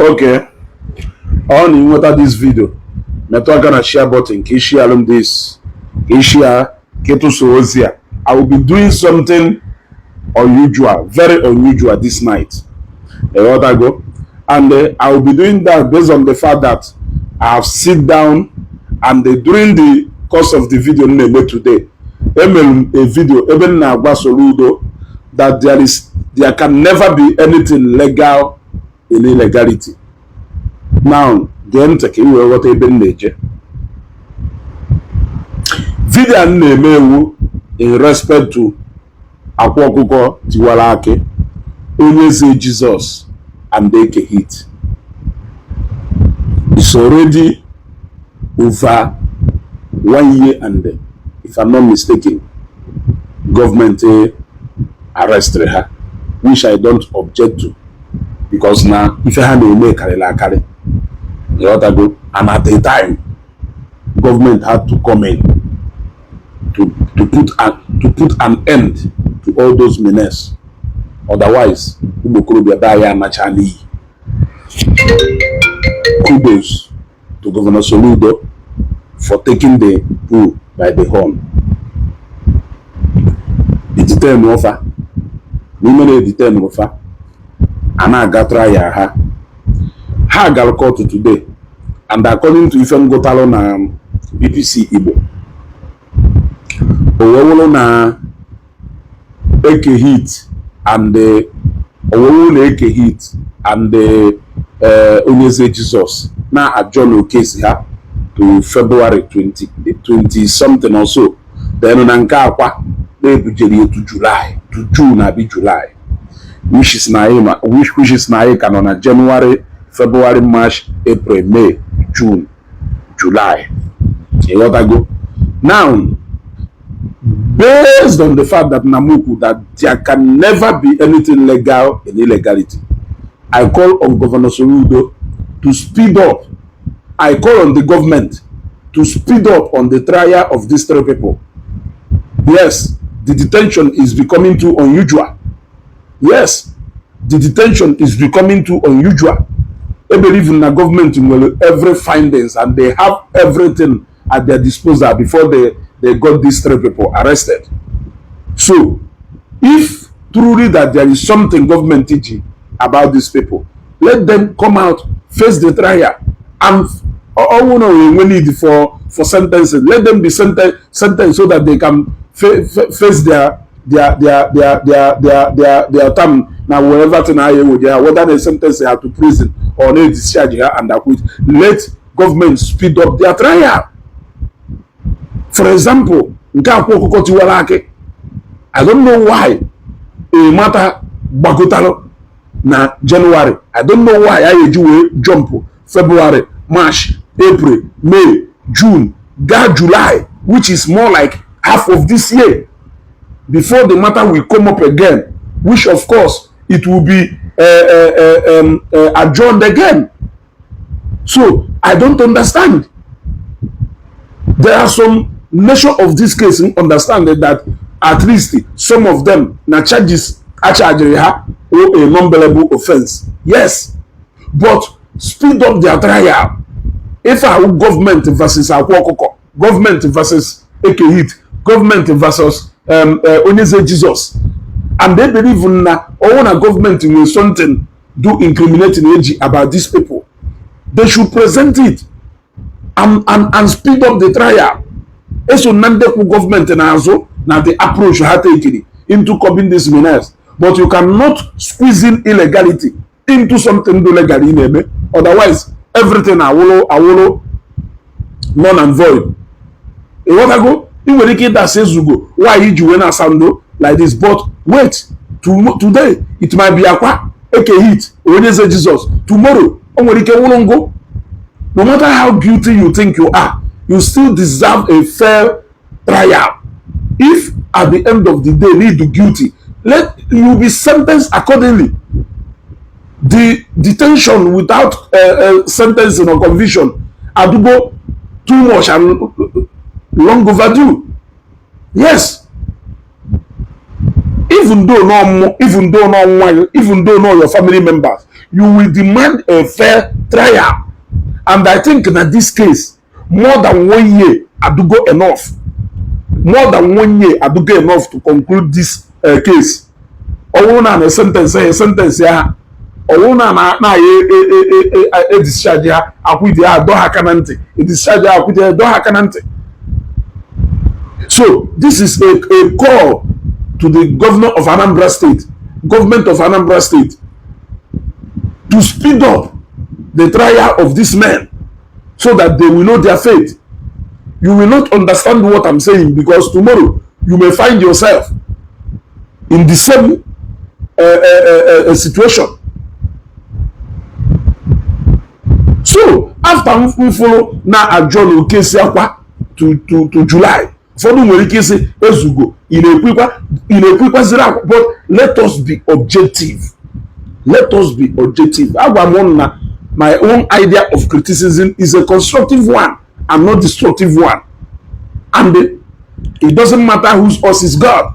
Okay, ọ na ịnweta this video, metụ aka na share button ka ị share m this, ka ị share, ka ịtụsa ozi a. I will be doing something unusual, very unusual this night, ịghọtago? And I will be doing that based on the fact that I have sit down and during the course of the video m na-eme today, emere m a video ebe m na-agwa Soludo that there can never be anything legal in illegality. Now gee ntị ka ị wee ghọta ebe m na-eje. Video a m na-eme ewu in respect to Akwa Ọkụkọ Tiwara Akị, Onye Eze Jesus and Eke Hit. It's already over one year and, if I'm not mistaken, gọọmenti arrested ha, which I don't object to, because na ife ha na-eme karịrị akarị, ịghọtago? And at a time, government had to come in to put an end to all those menace. Otherwise, ụmụ okorobịa be anyị anacha n'iyi. Kudos to Governor Soludo for taking the bull by the horn. Detain ụfa n'ime na detain ụfa a na-aga trial ha. Ha gara court today, and according to ife ngụtalụ na BBC Igbo, o wee wụrụ na Eke Hit and o wee wụrụ na Eke Hit and Onye Eze Jesus na adjourn case ha to February 20, 20 something or so. Then na nke Akwa na-ebujere ya to July, to June abi July, which is na anyị ka nọ na January, February, March, April, May, June, July, ịghọtago? Now, based on the fact that Namuku, that there can never be anything legal in illegality, I call on Governor Soludo to speed up. I call on the government to speed up on the trial of these three people. Yes, the detention is becoming too unusual. Yes, the detention is becoming too unusual. I believe in the government nwere every findings and they have everything at their disposal before they got these three people arrested. So, if truly that there is something government teaching about these people, let them come out, face the trial, and all no we need for sentencing. Let them be sentenced so that they can face their term now, wherever thing I would, whether they sentence her to prison or they discharge her and acquit. Let government speed up their trial. For example, nke Akwa Ọkụkọ Tiwara Akị, I don't know why a matter gbagotara na January. I don't know why anyị eji wee jump February, March, April, May, June, gaa July, which is more like half of this year, before the matter will come up again, which of course it will be adjourned again. So I don't understand. There are some nature of this case understand that at least some of them na charges acharged ha or a non-bailable offense, yes, but speed up their trial. If our government versus Akwa Ọkụkọ, government versus Eke Hit, government versus Onyeze Jesus, and they believe na ọwụ na government nwere something do incriminating eji about these people, they should present it and speed up the trial. Eso na ndekwu gọọmenti n'azụ na the approach ha takiri into curbing this menace, but you cannot squeeze in illegality into something do legal ị na-eme. Otherwise, everything awụrụ awụrụ null and void, ịghọtago? Ị nwere ike ịdasị ezugo why iji wee na-asa ndo like this, but wait, today it might be Akwa, Eke Hit, Onye Eze Jesus. Tomorrow o nwere ike wụrụ ngụ. No matter how guilty you think you are, you still deserve a fair trial. If at the end of the day need guilty, let you be sentenced accordingly. The detention without sentencing or conviction adugo too much and long overdue. Yes, Even though no more, even though no nwa, even though no your family members, you will demand a fair trial. And I think na this case, more than one year adugo enough. More than one year adugo enough to conclude this case. Ọ bụrụ na sentence ya, sentence ya, ọ bụrụ na ya edischarge ha, akwụide ha, dọ ha aka na ntị, edischarge ha, akwụide ha, dọ ha aka na ntị. So this is a call to the governor of Anambra State, government of Anambra State, to speed up the trial of these men so that they will know their fate. You will not understand what I'm saying because tomorrow you may find yourself in the same situation. So after m follow na adjourn case akwa to July, ụfọdụ nwere ike ịsị, "Ezugo, ị na-ekwikwa, ị na-ekwikwaziri akwa." But let us be objective. Let us be objective. Agwa m na my own idea of criticism is a constructive one and not destructive one, and it doesn't matter whose horse is gored.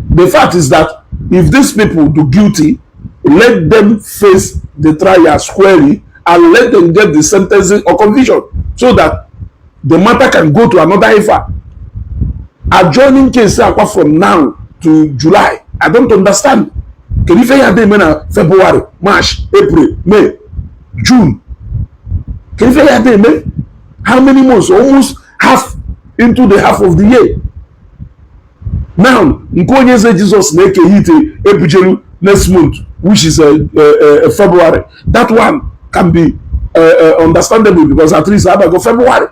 The fact is that if these people do guilty, let them face the trial squarely and let them get the sentencing or conviction so that the matter can go to another ifa. Adjourning case akwa from now to July, I don't understand. Kedu ife ya dị eme na February, March, April, May, June? Kedu ife ya dị eme? How many months? Almost half into the half of the year now. Nke Onye Eze Jesus na-eke hit ebujelu next month, which is February. That one can be understandable because at least abago February.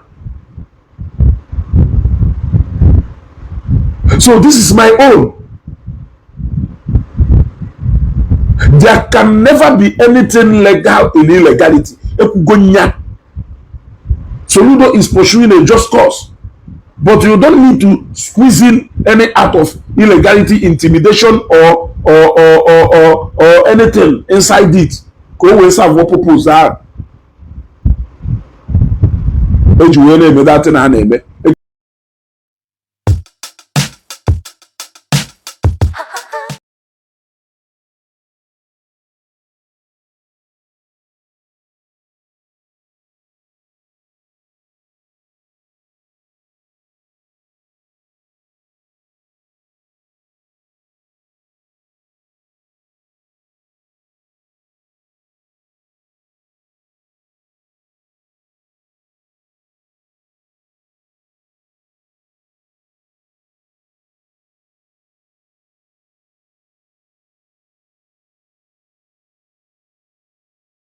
So this is my own. There can never be anything legal in illegality. Ekwugo nya. Soludo is pursuing a just cause, but you don't need to squeeze in any act of illegality, intimidation or anything inside it ka o wee serve purpose ahụ eji wee na-eme that thing a na-eme.